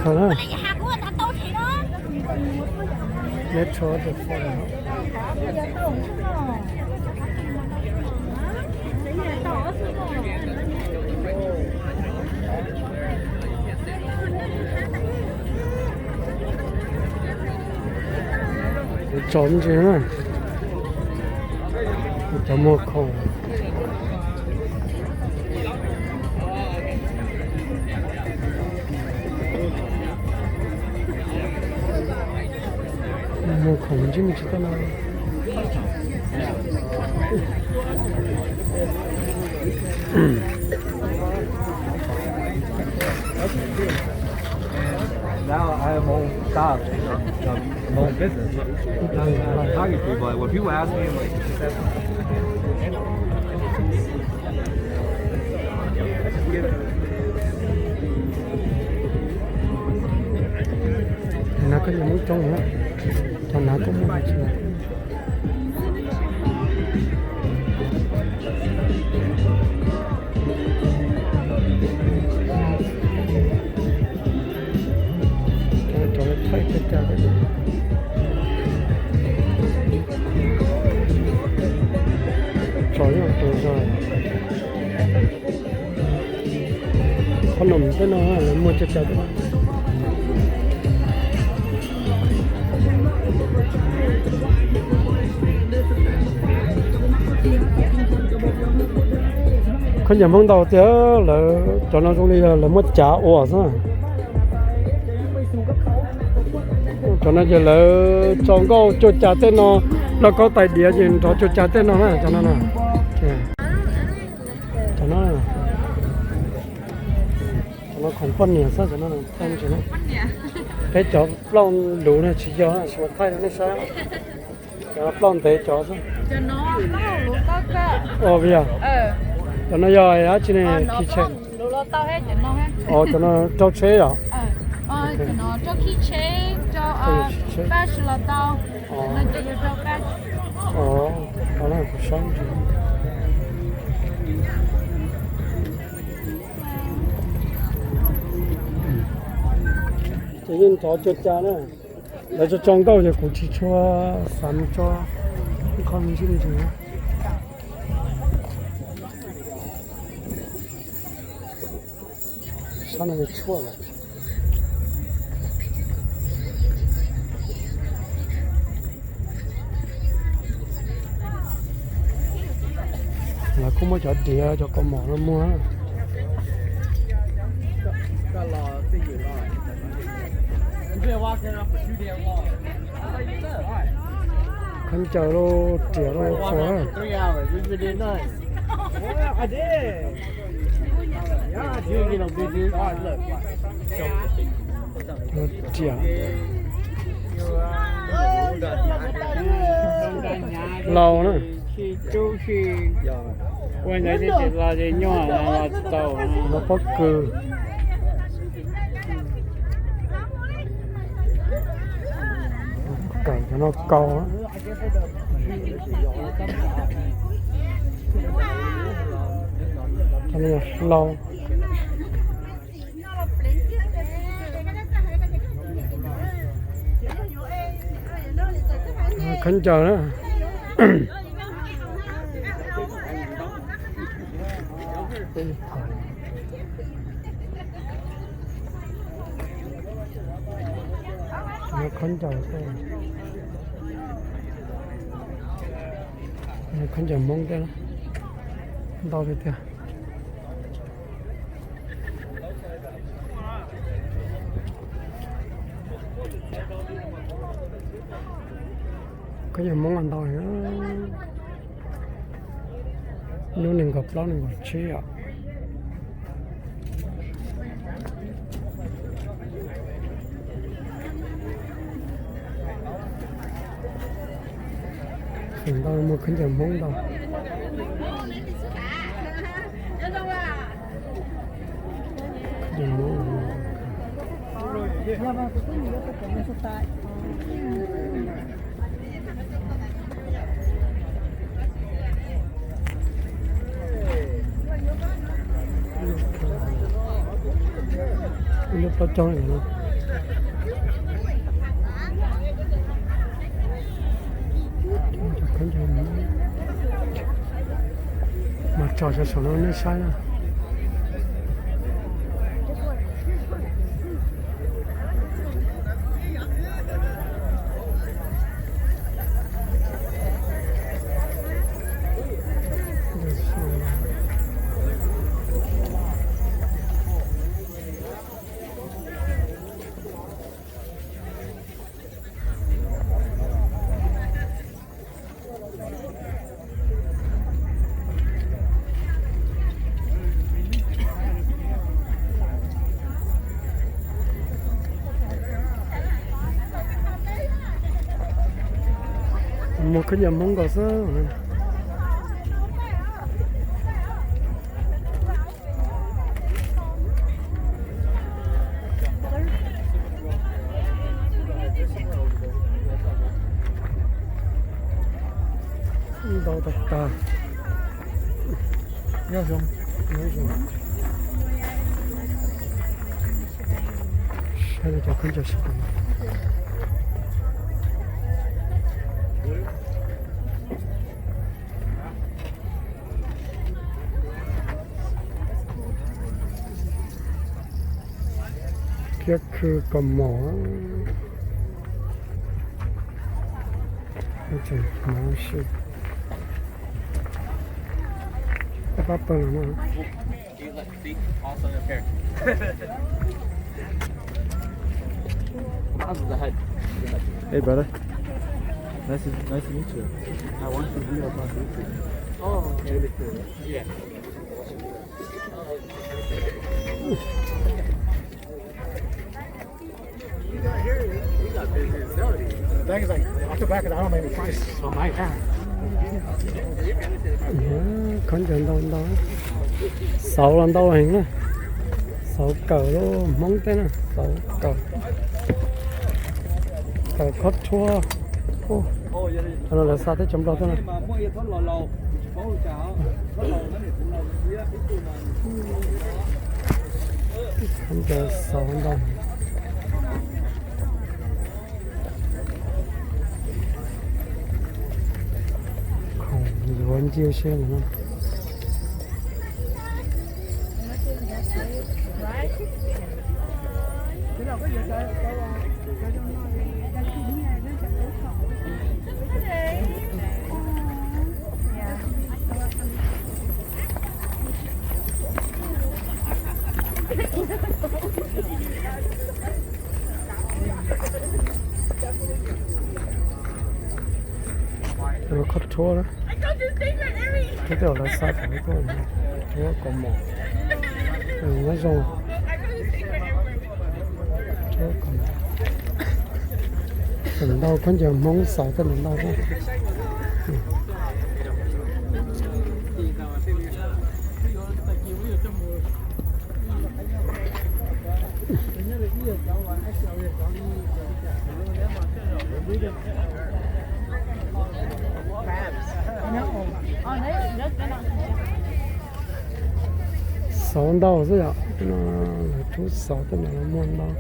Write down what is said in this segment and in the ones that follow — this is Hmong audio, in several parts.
Khaws na. Metro waterfall. Kuv tso me ntsis na. Cov muag khoom. Muag khoom ntsib me ntsis tej no. Now I have my own shop, my own business. I'm talking to people. Like, when people ask me, I'm like, Cov no koj yuav muab coob na, cov no koj muaj tsis. Cov thaij cov cas, tso yog tus zog. Qhov no tej no lawv muag cov cas tej no. Khaub ncaws Hmoob ntau tiag, lawv cov no zoo li lawv muab cav ua xwb. Cov no ces lawv tso nkauj cuag cas tej no, lauj kaub tais diav ces nrov cuag cas tej no na, cov no na. Cov no, cov no khoom poj niam xwb, cov no tag nrho. Peb cov plaub luv no tsis yog, tsis ua thaij rau nej saib. Cov plaub ntev cov xwb. Ua vim yog cov no yog dab tsi ne? Keychain. Cov no rau tsheb yom? Kuv saib ntsis. Ces yeej nrov cuag cas na. Lawv tso tso nkauj ces kuv tsis tshua xav mus tso ib qho me ntsis me ntsis. Sab no tshuaj lawm. Lawv kuj muab cov diav cov kaus mom no muag. Khaub ncaws los riam los qhuav. Riam. Laus na. Ua ntawd ces los ces nyuaj los tsis tau. Los pob kws. Kawm cov no kau. Cov no yog hlau. Khaub ncaws na. Khaub ncaws, khaub ncaws Hmoob thiab, ntau tiag tiag. Khaub ncaws Hmoob ntau, hnub nees nkaum plaub nees nkaum tsib os. Feem ntau muag khaub ncaws Hmoob ntau. Ib lub plaub caug no. Tso saum no nej saib na. Muag khaub ncaws Hmoob nkaus xwb. Ntau tag tag. Saib cov khaub ncaws sib tw. Kiab khw kaus mom. Tseem hmoov si. Pab pawg no. Hey, brother. Nice to, nice to meet you. I want to be your translator. Oh, okay. Thing is, like, off the back of the, I don't know, maybe twice on my hand. Khaub ncaws ntau ntau. Xauv los ntau heev na. Xauv kawm lub Hmoob teb na, xauv kawm. Kawm khob thuab. Ub, qhov no lawv xa teb chaws Nplog tuaj na. Khaub ncaws xauv ntau. Khoom yuav nciab siab no. Cov no khob thuab na. Thiab tej zaum lawv xa cov no tuaj, thuab kaus mom. Nyob zoo. Thuab kaus mom. Tseem ntau khaub ncaws Hmoob xauv tej no ntau thiab. Xauv ntau xwb yom, lawv rub xauv tej no los muag ntau.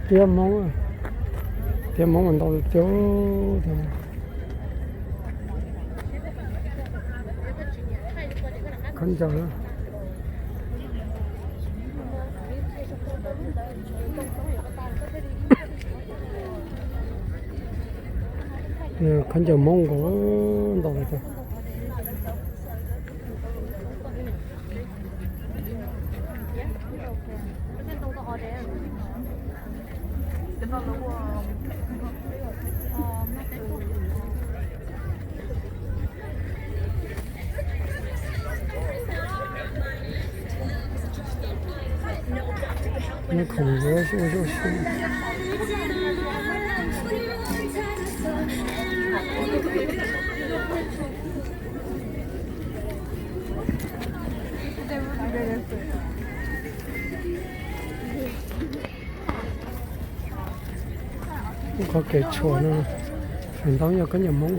Tiab Hmoob, tiab Hmoob mas ntau tiag tiag. Khaub ncaws. Khaub ncaws Hmoob nkaus ntau tiag. Nyob khoom yuav zuj zus si. Qhov kev tshuam no feem ntau yog khaub ncaws Hmoob.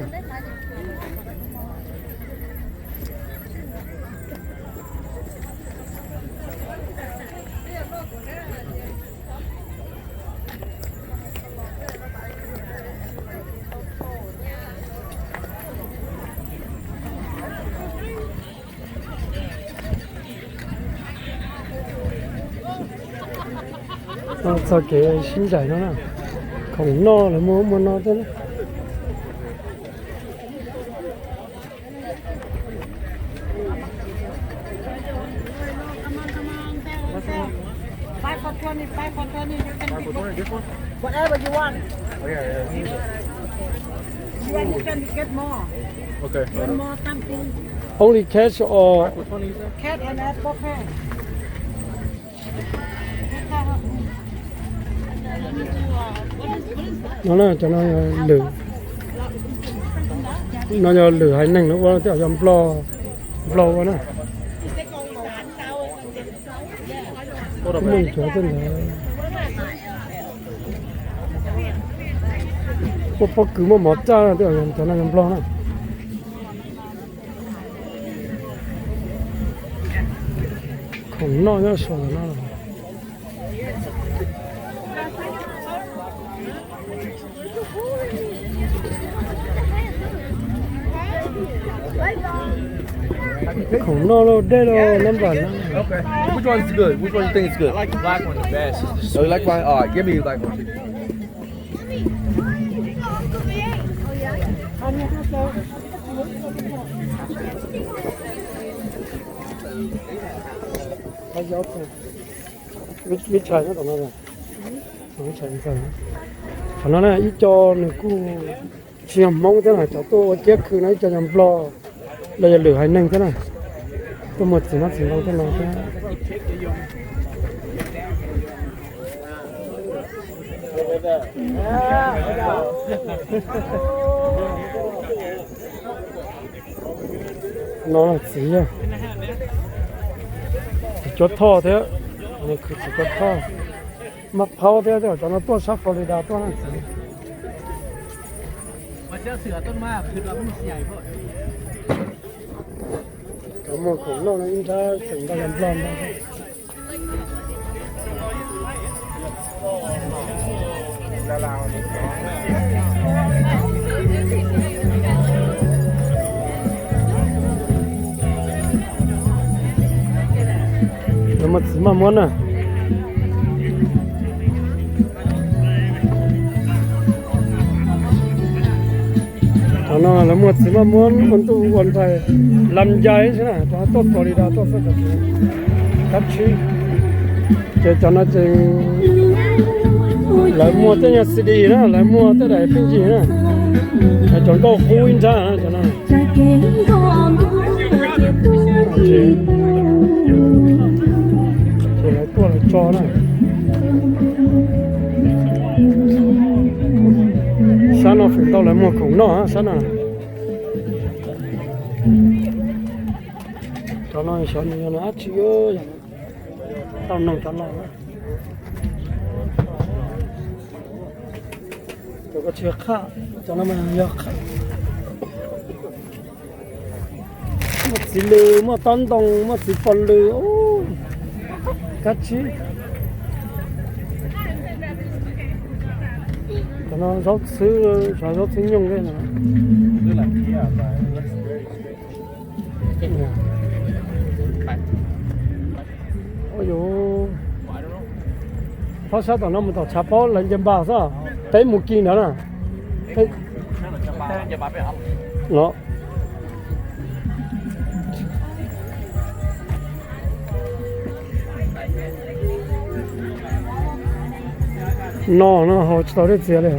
Txog kev sib ncaim no na, khoom noj lawv muag muag no thiab na. Five for twenty, five for twenty, you can pick whatever you want. You want, you can get more. Okay. Get more something. Only cash or? Cash and apple pie. No na, cov no lwm, no yog lwm haiv neeg lawv ua, tej zaum yog Nplog, Nplog ua na. Muaj cov tej ntawd, muaj pob kws muaj mov raj, tej zaum cov no yog Nplog na. Khoom noj nyob saum no. Khoom noj los dej los nab npam na. Okay. Which one is good? Which one you think is good? I like the black one the best. Oh, you like black? All right, give me the black one too. Ib tshais nyob tom no, tom no na ib co nws kuj tsis yog Hmoob thiab na, cov tuaj ua ciab khw no ib co yog Nplog los yog lwm haiv neeg thiab na, tuaj muag txiv hmab txiv ntoo tej no thiab. No txiv, txiv cuab thoj thiab, khwv txiv cuab thoj, maj phaub thiab, cov no tuaj sab Florida tuaj na txiv. Cov muag khoom noj no ib nrab tseem ntau yog Nplog ntag. Muaj txiv maj muab na. Cov no lawv muag txiv maj muab ua ntuj ua ntxhais, lam ncai xwb na, cov tuaj Florida tuaj xwb, cov txiv kab tshib. Ces cov no ces lawv muag tej nyuag C D na, lawv muag tej daim pheej yig na, cov nkauj qub ib nrab na cov no. Ces lawv tuaj lawv tso na. Sab no feem ntau lawv muag khoom noj sab no. Cov no xyov nws yog dab tsi, tau noog cov no. Cov ko tsis yog qhaj, cov no mas yog qhaj. Muaj txiv lws, muaj tob ntoo, muaj txiv pos lws, kab tsib. Cov no zaub txhwb, zaub txhwb nyooj tej no. Ua yus thaub sab tom no mus tom tshav pob lawv nce npas xwb, peb mus kis ntawd na. No, no no haus tsis tau dej txias li.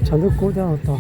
Tshav ntuj kub thiab haus tau.